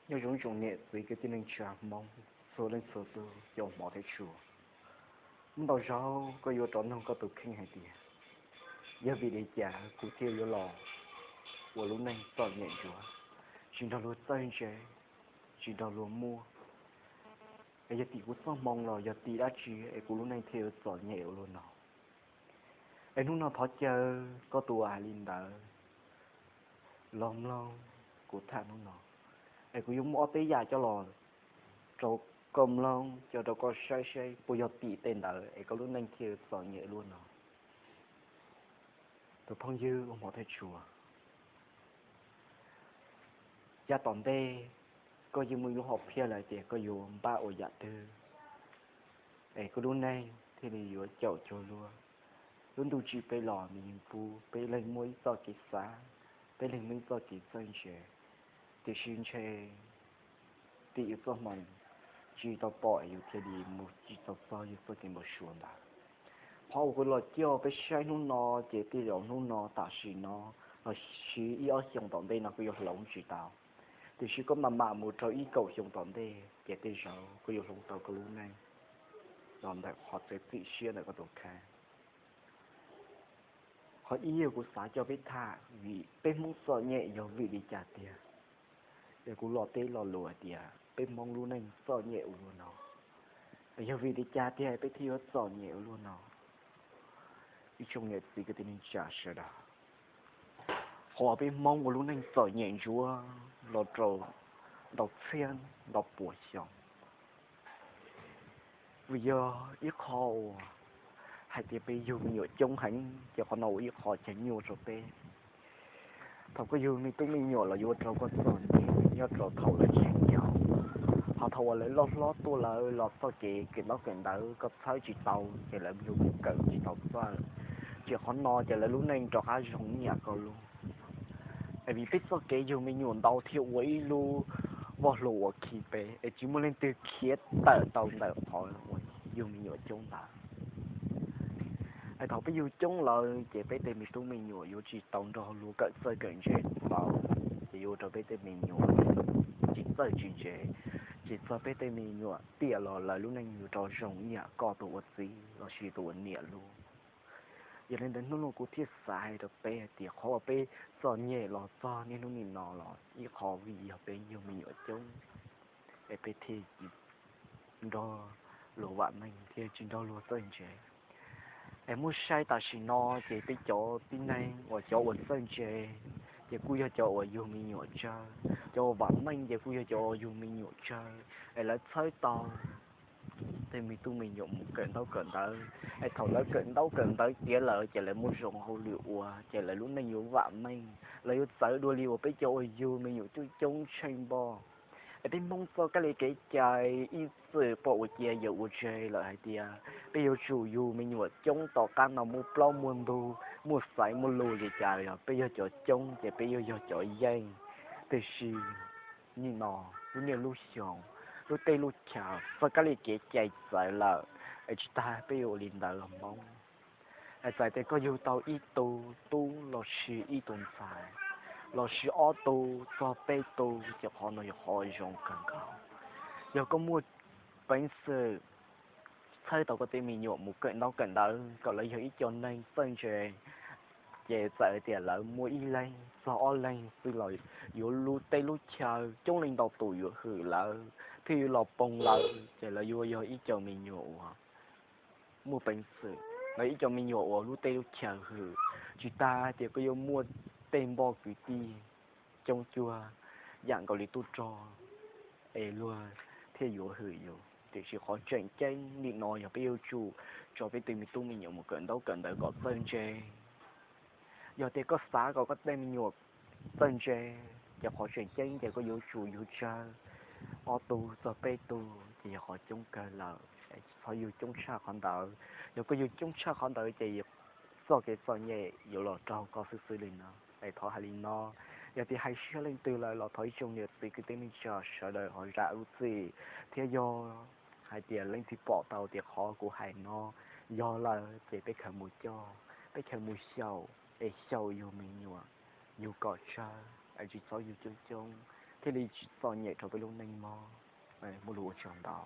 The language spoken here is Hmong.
Nyob zoo tsoom niam txiv kwv tij neej tsa Hmoob txhua leej txhua tus cov hmov thiab tshua. Muaj ntau zaug koj yuav rov nug koj tus kheej hais tias, yog vim li cas kuv thiaj yuav los ua lub neej txom nyem ntsuav, tsis nrog luag txawj ntse, tsis nrog luag muaj? Es yog tim kuv txoj hmoo los yog tim dab tsi es kuv lub neej thiaj yuav txom nyem ua luaj no? Es hnub no thov caw koj tus uas hais li ntawd los mloog kuv tham hnub no. Es kuv yuav muaj ob peb yam coj los rau koj mloog, coj rau koj saib seb puas yog tim tej ntawd es koj lub neej thiaj txom nyem luaj no. Tus phooj ywg ua hmov thiab tshua, yav tom ntej koj yeej muaj ib lub hom phiaj lawm tias koj yuav npaj ua yam twg es koj lub neej thiaj li yuav caum cuag luag. Lub ntuj tsim peb los nws yeej pub peb leeg muaj ib txoj kev xav, peb leeg muaj ib txoj kev txawj ntse, tiam sis ntshe tim yus txoj hmoo tsis tau pom es yus thiaj li mus tsis tau txog yus txoj kev npau suav ntawd. Qhov uas kuv los coj peb saib hnub no ces tej zaum hnub no tam sim no los sis ib ob xyoo tom ntej no kuv yuav hloov tsis tau, tiam sis koj mam mam mus rau ib kaum xyoo tom ntej ces tej zaum koj yuav hloov tau koj lub neej los ntawm qhov txawv txim siab ntawm koj tus kheej. Qhov ib uas kuv xav coj peb tham vim peb Hmoob txom nyem yog vim li cas tiag, es kuv los teb lo lus hais tias peb Hmoob lub neej txom nyem ua luaj no, yog vim li cas tiag peb thiaj yuav txom nyem ua luaj no? Ib tsoom niam txiv kwv tij neej tsa sawv daws, qhov peb Hmoob ua lub neej txom nyem ntsuav los rau ntau txhiab ntau puas xyoo, vim yog ib qho uas hais tias peb yug me nyuam coob heev ces qhov no ua ib qho chaw nyuaj rau peb. Thaum koj yug me tub me nyuam los yuav ua rau koj txom nyem nyob rau thaum lawv tseem yau. Ho thaum uas lawv loj hlob tuaj lawm los txoj kev kawm ntaub kawm ntawv koj txhawb tsis tau ces lawv yuav mus kawm tsis tau txawj, ces qhov no ces lawv lub neej rov qab zoo ib yam koj lub. Es vim peb txoj kev yug me nyuam ntau thiaj ua ib lub voj hlua uas khi peb es tsis muaj leej twg khiav tawm tau ntawm qhov uas yug me nyuam coob ntawd. Es thaum peb yug coob lawm ces peb tej me tub me nyuam yuav tsis tau nrog luag kawm txawj kawm ntse tau, ces yuav ua rau peb tej me nyuam tsis txawj tsis ntse, ces txog peb tej me nyuam tiam los lawv lub neej yuav rov zoo ib yam koj tus ua txiv los sis tus ua niam lub. Yog li ntawd hnub no kuv thiaj xav hais rau peb hais tias qhov uas peb txom nyem los txog niaj hnub nim no los ib qho vim yog peb yug me nyuam coob, es peb thiaj nrog luag vam meej thiaj tsis nrog luag txawj ntse. Es muab saib tam sim no ces peb cov tib neeg uas cov uas txawj ntse ces kuj yog cov uas yug me nyuam tsawg, cov uas vam meej ces kuj yog cov uas yug me nyuam tsawg, es lawv txhawb tau tej me tub me nyuam mus kawm ntaub kawm ntawv, es thaum lawv kawm ntaub kawm ntawv tiav lawm ces lawv muaj zoo hauj lwm ua ces lawv lub neej yuav vam meej, lawv yuav txawv dua li uas peb cov uas yug me nyuam coob coob tsheej npoj. Es peb Hmoob txoj kab li kev cai ib txwm pom ua cia yawm ua tseg lawm hais tias peb yuav tsum yug me nyuam coob tom qab no muaj plaub muaj ntug, muaj xaiv muaj lus li cas los peb yog cov coob ces peb yuav yog cov yeej. Tiam sis nim no lub niaj lub xyoo, lub teb lub chaw txoj kab li kev cai txawv lawm, es tsis tas peb yuav ua li ntawd los Hmoob. Es txawm tias koj yug tau ib tug tub los sis ib tug ntxhais, los sis ob tug txog peb tug ces qhov no yog qhov zoo kawg nkaus. Yog koj muaj peev xwm txhawb tau koj tej me nyuam mus kawm ntaub kawm ntawv kom lawv yog ib co neeg txawj ntse, ces txawm tias lawv muaj ib leeg txog ob leeg xwb los yuav lub teb lub chaw coob leej ntau tus yuav hwm lawv thiaj yuav los poob lawv, ces lawv yuav yog ib co me nyuam uas muaj peev xwm, lawv ib co me nyuam uas lub teb lub chaw hwm. Tsis tas tias koj yuav muaj tej npoj kwv tij coob cuag yam nkaus li tub rog, es luag thiaj yuav hwm yus. Tiam sis qhov tseem ceeb nim no yog peb yuav tsum tso peb tej me tub me nyuam mus kawm ntaub kawm ntawv kom txawj ntse. Yog tias koj xav kom koj tej me nyuam txawj ntse, ces qhov tseem ceeb ces koj yuav tsum yug tsawg, ob tug txog peb tug ces yog qhov coob kawg lawm, txhob yug coob tshaj qhov ntawd. Yog koj yug coob tshaj qhov ntawd ces txoj kev txom nyem yuav los raug koj xwb xwb li no. Es thov hais li no, yog tias hais siab leej twg lawm los thov ib tsoom niam txiv kwv tij neej tsa sawv daws ho zam lub txim, thiab yog hais tias leej twg pom tau tias qhov kuv hais no yog lawm ces peb khaws mus coj, peb khaws mus xyaum, es xyaum yug me nyuam, yug kom tsawg, es tsis txhob yug coob coob, thiaj li tsis txom nyem rau peb lub neej mog. Muaj lus ua tsaug ntau.